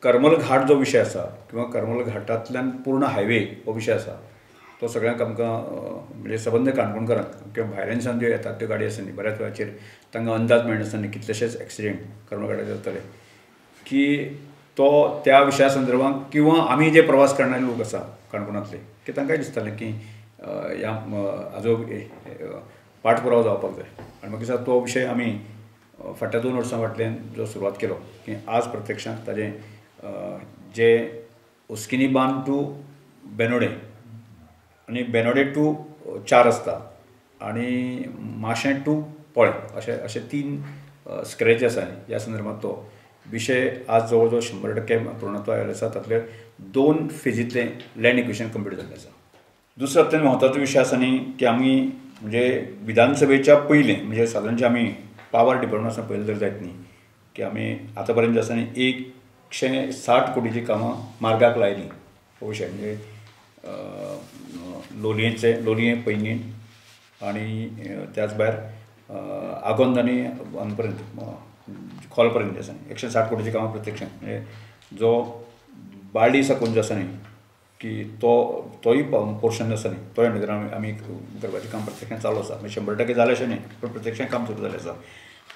करमल घाट जो विशय आसा किंवा करमल घाटांतल्यान पूर्ण हायवे हो विशय आसा तो सगळ्यांक आमकां म्हणजे सबंद काणकोणकारांक किंवा भायल्यान ज्यो येतात त्यो गाडी आसा न्ही बऱ्याच वेळाचेर तांकां अंदाज मेळनासतना कितलेशेच एक्सिडेंट करमल घाटाचेर जाताले की तो त्या विशया संदर्भात किंवा आमी जे प्रवास करणारे लोक आसा काणकोणांतले की तांकांय दिसतालें की ह्या हाजो पाठपुरावो जावपाक जाय. आनी मागीर तो विशय आमी फाटल्या 2 वर्सां फाटल्यान जो सुरवात केलो की आज प्रत्यक्षांत ताजें जे उस्किनी बांद टू बेनोडे आनी बेनोडे टू 4 रस्ता आनी माशें टू पोळे अशे अशे 3 स्क्रेच आसा ह्या संदर्भात तो विशय आज जवळ जवळ 100% पूर्णत्व आयिल्लो आसा. तातले 2 फेजींतलें लँड एक्विशन कंप्लीट जाल्लें आसा. दुसरो अत्यंत म्हत्वाचो विशय आसा न्ही की आमी म्हणजे विधानसभेच्या पयलीं म्हणजे सादारणचे आमी पावर डिपार्टमेंटान पयलें जर जायत न्ही की आमी आतां पर्यंत जे आसा न्ही 160 कोटीची कामां मार्गाक लायलीं. हो विशय म्हणजे लोलयेंचे लोलयें पैंगीण आनी त्याच भायर आगोंद आनी हांगा पर्यंत खोल पर्यंत जे आसा 160 कोटीची कामां प्रत्यक्षांत म्हणजे जो बाळी साकून जो आसा न्ही की तो तोय पोर्शन आसा न्ही तोय भितर आमी करपाचें काम प्रत्यक्षांत चालू आसा. म्हणजे 100% जालें अशें न्ही पूण प्रत्यक्षांत काम सुरू जालें आसा.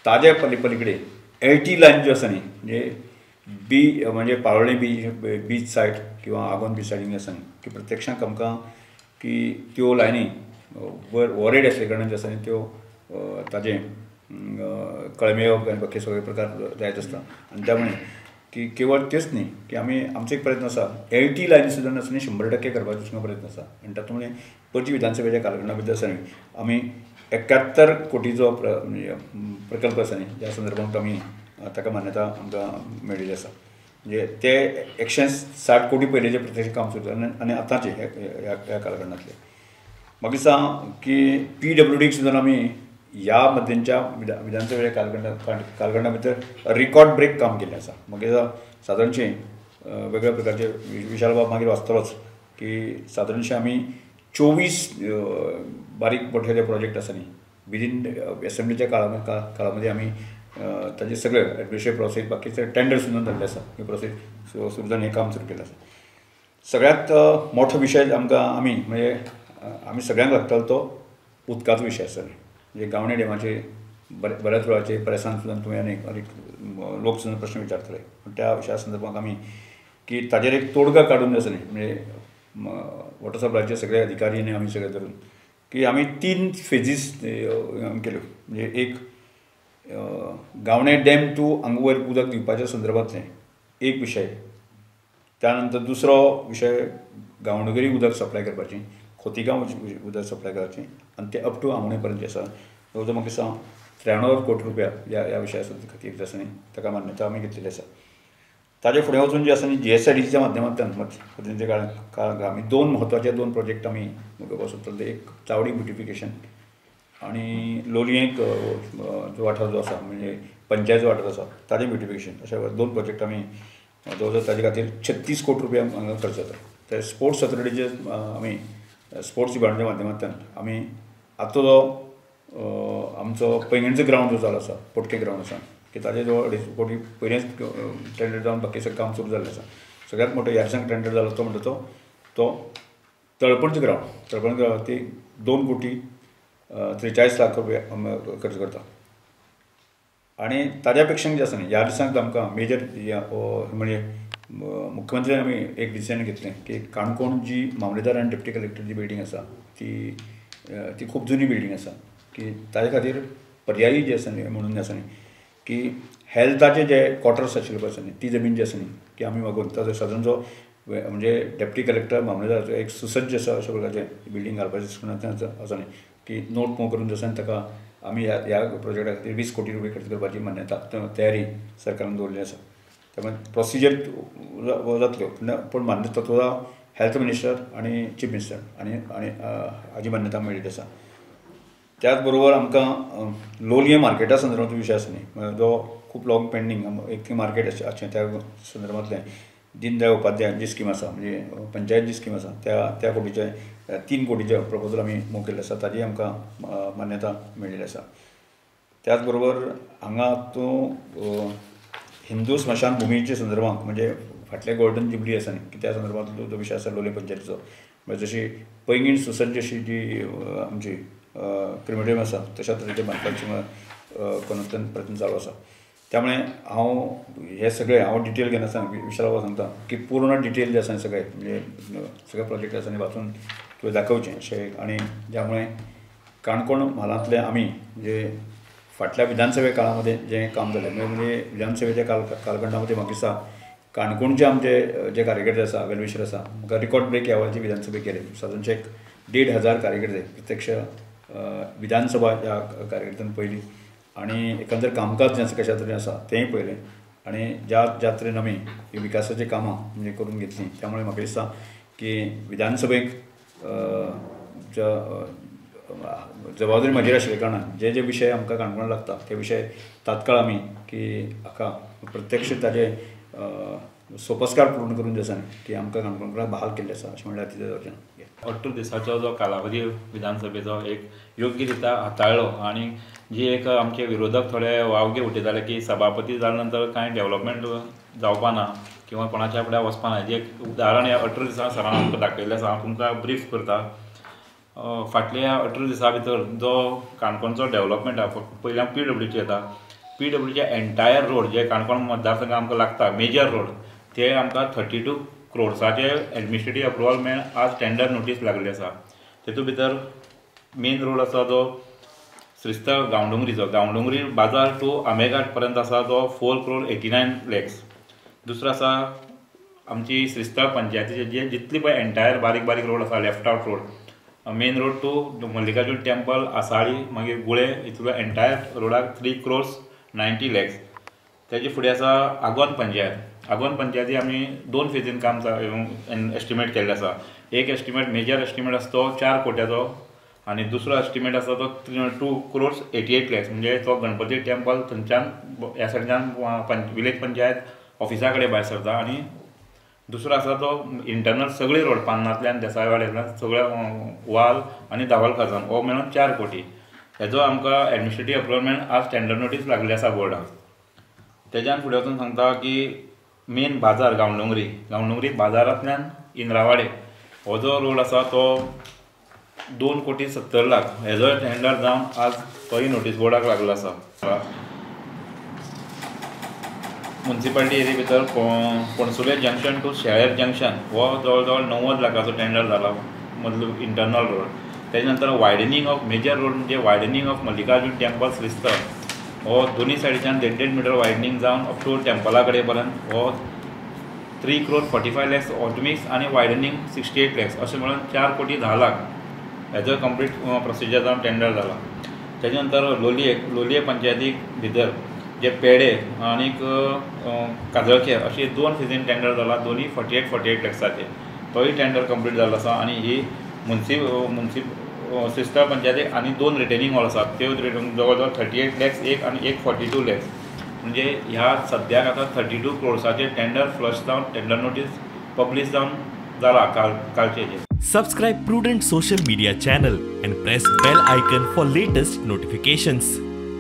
ताजे पलीकडे एल टी लायन ज्यो आसा न्ही म्हणजे बी म्हणजे पाळोळें बीच सायड किंवा आगोंद बीच सायडीन आसा न्ही की प्रत्यक्षांत आमकां की त्यो लायनी वयर ओरेड आसल्या कारणान ज्यो आसा न्ही त्यो ताजें कळमेवप आनी बाकी सगळे प्रकार जायत आसता. आनी त्यामुळे की केवळ तेच न्ही की आमी आमचो एक प्रयत्न आसा एल टी लायनी सुद्दां आसा न्ही 100% करपाचो सुद्दां प्रयत्न आसा. आनी तातूंत पणजी विधानसभेच्या कालखंडा भितर आसा न्ही आमी 71 कोटीचो प्रकल्प आसा न्ही ज्या संदर्भात आमी ताका मान्यता आमकां मेळिल्ली आसा. म्हणजे ते 160 कोटी पयलींचें प्रत्यक्ष काम सुरू जालें आनी आतांचें ह्या कालखंडांतलें. मागीर सांग की पी डब्ल्यू डीक सुद्दां आमी ह्या मध्यमच्या विधानसभेच्या कालखंडा भितर रिकॉर्ड ब्रेक काम केल्लें आसा. मागीर सादारणशें वेगळ्या प्रकारचे विशाल बाब मागीर वाचतलोच की सादारणशें आमी 24 बारीक मोठे जे प्रोजेक्ट आसा न्ही विदीन एसेंब्लीच्या काळामध्ये आमी ताजे सगळे एडमिनिस्ट्रेटिव्ह प्रोसेस बाकीचे टेंडर सुद्दां जाल्ले आसा. ही प्रोसेस सुरू जावन हें काम सुरू केल्लें आसा. सगळ्यांत मोठो विशय आमकां आमी म्हणजे आमी सगळ्यांक लागतालो तो उदकाचो विशय आसा. म्हणजे गावणे डॅमाचे बऱ्याच वेळाचे प्रेसान सुद्दां तुवें आनी लोक सुद्दां प्रश्न विचारतले पूण त्या विशया संदर्भात आमी की ताजेर एक तोडगा काडून आसा न्ही म्हणजे वॉटर सप्लायचे सगळे अधिकारी आनी आमी सगळे धरून की आमी 3 फेजीस केल्यो. म्हणजे एक गावणे डॅम टू हांगा वयर उदक दिवपाच्या संदर्भांतलें एक विशय, त्यानंतर दुसरो विशय गांवणगिरी उदक सप्लाय करपाची, खोतिगांव उदक सप्लाय करपाची आनी ते अप टू आमोणे पर्यंत जे आसा जवळ जवळ म्हाका दिसता 93 कोटी रुपया ह्या विशया खातीर जे आसा न्ही ताका मान्यता आमी घेतलेली आसा. ताजे फुडें वचून जे आसा न्ही जी एस I D सीच्या माध्यमांतल्यान मदींच्या काळांत आमी 2 म्हत्वाचे 2 प्रोजेक्ट आमी करपाक सोदताले. एक चावडी ब्युटिफिकेशन आनी लोलयेंक जो वाठार जो आसा म्हणजे पंचायत वाठार आसा ताजें ब्युटिफिकेशन अशे 2 प्रोजेक्ट आमी जवळ जवळ ताजे खातीर 36 कोटी रुपया हांगा खर्च जाता. ते स्पोर्ट्स ऑथॉरिटीचे आमी स्पोर्ट्स डिपार्टमेंटाच्या माध्यमांतल्यान आमी आतां जो आमचो पैंगीणचो ग्रावंड जो जालो आसा पोटके ग्रावंड आसा की ताजे जवळ 2.5 कोटी पयलेंच टेंडर जावन बाकी सगळें काम सुरू जाल्लें आसा. सगळ्यांत मोठो ह्या दिसांक टेंडर जालो तो म्हणटा तो तळपणचो ग्रावंड, तळपण ग्रावंड ती 2 कोटी 43 लाख रुपया खर्च करता. आनी ताज्या पेक्षा जे आसा न्ही ह्या दिसांक आमकां मेजर म्हणजे मुख्यमंत्र्यान आमी एक डिसिजन घेतलें की काणकोण जी मामलेदार आनी डेप्टी कलेक्टर जी बिल्डींग आसा ती ती खूब जुनी बिल्डींग आसा की ताजे खातीर पर्यायी जे आसा न्ही म्हणून आसा न्ही की हेल्थाचे जे क्वॉर्टर्स आशिल्ले पळय आसा न्ही ती जमीन जी आसा न्ही की आमी मागून ताजो सादारण जो म्हणजे डेप्टी कलेक्टर मामलेदाराचो एक सुसज्ज आसा अशा प्रकारचें बिल्डींग घालपाचें आसा न्ही की नोट मूव करून जे आसा न्ही ताका आमी ह्या प्रोजेक्टा खातीर 20 कोटी रुपया खर्च करपाची मान्यता तयारी सरकारान दवरली आसा. त्यामुळे प्रोसिजर जातल्यो पूण मान्यता तो हेल्थ मिनिस्टर आनी चीफ मिनिस्टर आनी आनी हाजी मान्यता मेळिल्ली आसा. त्याच बरोबर आमकां लोलयें मार्केटा संदर्भांत विशय आसा न्ही जो खूब लॉंग पेंडींग एक मार्केट आसचें त्या संदर्भांतलें दीनदयाळ उपाध्याय जी स्कीम आसा म्हणजे पंचायत जी स्कीम आसा त्या त्या कोटीचे 3 कोटीचे प्रपोजल आमी मूव केल्लें आसा ताजी आमकां मान्यता मेळिल्ली आसा. त्याच बरोबर हांगा तूं हिंदू स्मशान भुमीचे संदर्भात म्हणजे फाटल्या गोल्डन जुबली आसा न्ही की त्या संदर्भांतलो जो विशय आसा लोलयें पंचायतीचो, म्हणजे जशी पैंगीण सुसज्ज अशी जी आमची क्रिमेटोरियम आसा तशा तरेचे बांदपाची कोणांतल्यान प्रयत्न चालू आसा. त्यामुळे हांव हे सगळे हांव डिटेल घेनासतना विशाल बाबा सांगता की पूर्ण डिटेल जे आसा सगळे म्हणजे सगळे प्रोजेक्ट आसा वाचून तुवें दाखोवचें अशें. आनी ज्यामुळे काणकोण म्हालांतले आमी म्हणजे फाटल्या विधानसभे काळामध्ये जें काम जालें म्हणजे विधानसभेच्या कालखंडामध्ये म्हाका दिसता काणकोणचे आमचे जे कार्यकर्ते आसा वेलविशर आसा म्हाका रिकॉर्ड ब्रेक ह्या वेळाची विधानसभे केले सादारणशे एक 1,500 कार्यकर्ते प्रत्यक्ष विधानसभा ह्या कार्यकर्त्यान पयली आनी एकंदर कामकाज जें आसा कशा तरेन आसा तेंय पळयलें आनी ज्या ज्या तरेन आमी ही विकासाचीं कामां म्हणजे करून घेतलीं त्यामुळे म्हाका दिसता की विधानसभेक जबाबदारी म्हजेर आशिल्ल्या कारणान जे जे विशय आमकां काणकोणाक लागता ते विशय तात्काळ आमी की हाका प्रत्यक्ष ताजे सोपस्कार पूर्ण करून जे आसा न्ही की आमकां काणकोणकाराक बहाल केल्लें आसा अशें म्हणल्यार तितलें जावचें ना. 18 दिसाचो जो कालावधी विधानसभेचो एक योग्य रित्या हाताळ्ळो आनी जी एक आमचे विरोधक थोडे वावगे उठयताले की सभापती जाल्या नंतर कांय डेवलपमेंट जावपा ना किंवा कोणाच्या फुड्यान वचपा ना, जे एक उदाहरण ह्या 18 दिसां सरान आमकां दाखयल्लें आसा. हांव तुमकां ब्रीफ करता. फाटल्या 18 दिसां भितर जो काणकोणचो डेवलपमेंट आसा पयलीं आमी पीडब्ल्यूची येता, पीडब्ल्यूचे एंटायर रोड जे काणकोण मतदारसंघ आमकां लागता मेजर रोड ते आमकां 32 क्रोड्साचे एडमिनिस्ट्रेटीव अप्रुवल मेळून आज टेंडर नोटीस लागली आसा. तेतूंत भितर मेन रोड आसा जो श्रीस्थळ गांवडोंगरीचो, गांवडोंगरी बाजार टू आंबेघाट पर्यंत आसा तो 4 करोड 89 लॅक्स. दुसरो आसा आमची श्रीस्थळ पंचायतीचे जे जितली पळय एंटायर बारीक बारीक रोड आसा left out road, main road to Mallikarjun temple Asali मागीर गुळे हितूंतलो एंटायर रोडाक 3 क्रोर्स 90 लॅक्स. तेजे फुडें आसा आगोंद पंचायत. आगोंद पंचायती आमी 2 फेजीन काम एस्टिमेट केल्लें आसा. एक एस्टिमेट मेजर एस्टिमेट आसा तो 4 कोट्याचो आनी दुसरो एस्टिमेट आसा तो 2 क्रोर्स 88 लॅक्स. म्हणजे तो गणपती टेम्पल थंयच्यान ह्या सायडच्यान विलेज पंचायत ऑफिसा कडेन भायर सरता आनी दुसरो आसा तो इंटरनल सगळे रोड पान्नांतल्यान देसायवाड्यांतल्यान सगळे वाल आनी धावल खाजन हो मेळून 4 कोटी. हेजो आमकां एडमिनिस्ट्रेटीव अप्रुवल आज टेंडर नोटीस लागली आसा बोर्डाक. तेज्यान फुडें वचून सांगता की मेन बाजार गांवडोंगरी, गांवडोंगरी बाजारांतल्यान इंद्रावाडे हो जो रोड आसा तो 2 कोटी 70 लाख हेजो टेंडर जावन आज तोय नोटीस बोर्डाक लागलो आसा. मुन्सिपालिटी एरिया भितर पणसुले जंक्शन टू शेळेर जंक्शन हो जवळ जवळ 90 लाखाचो टेंडर जाला मदलो इंटरनल रोड. तेजे नंतर वायडनिंग ऑफ मेजर रोड म्हणजे widening of Mallikarjun temple Shristhal हो दोन्ही सायडीच्यान 1.5 मिटर वायडनिंग जावन अप टू टेम्पला कडेन पर्यंत हो 3 करोड 45 लॅक्स ऑटोमिक्स आनी वायडनिंग 68 लॅक्स अशें म्हणून 4 कोटी 10 लाख हेजो कंप्लीट प्रोसिजर जावन टेंडर जाला. तेजे नंतर लोलये, लोलये पंचायतीक भितर जे पेडे आनीक काजळखे अशे 2 फेजीन टेंडर जाला, दोन्ही 48 लॅक्साचे तोय टेंडर कंप्लीट जाल्लो आसा. आनी ही मुन्सिप श्रीस्थळ पंचायतीक आनी 2 रिटेनिंग हॉल आसात त्यो जवळ जवळ 38 लॅक्स एक आनी एक 42 लॅक्स. म्हणजे ह्या सद्याक आतां 32 क्रोड्साचे टेंडर फ्लश जावन टेंडर नोटीस पब्लीश जावन जाला कालचे. Subscribe Prudent social media channel and press bell icon for latest notifications.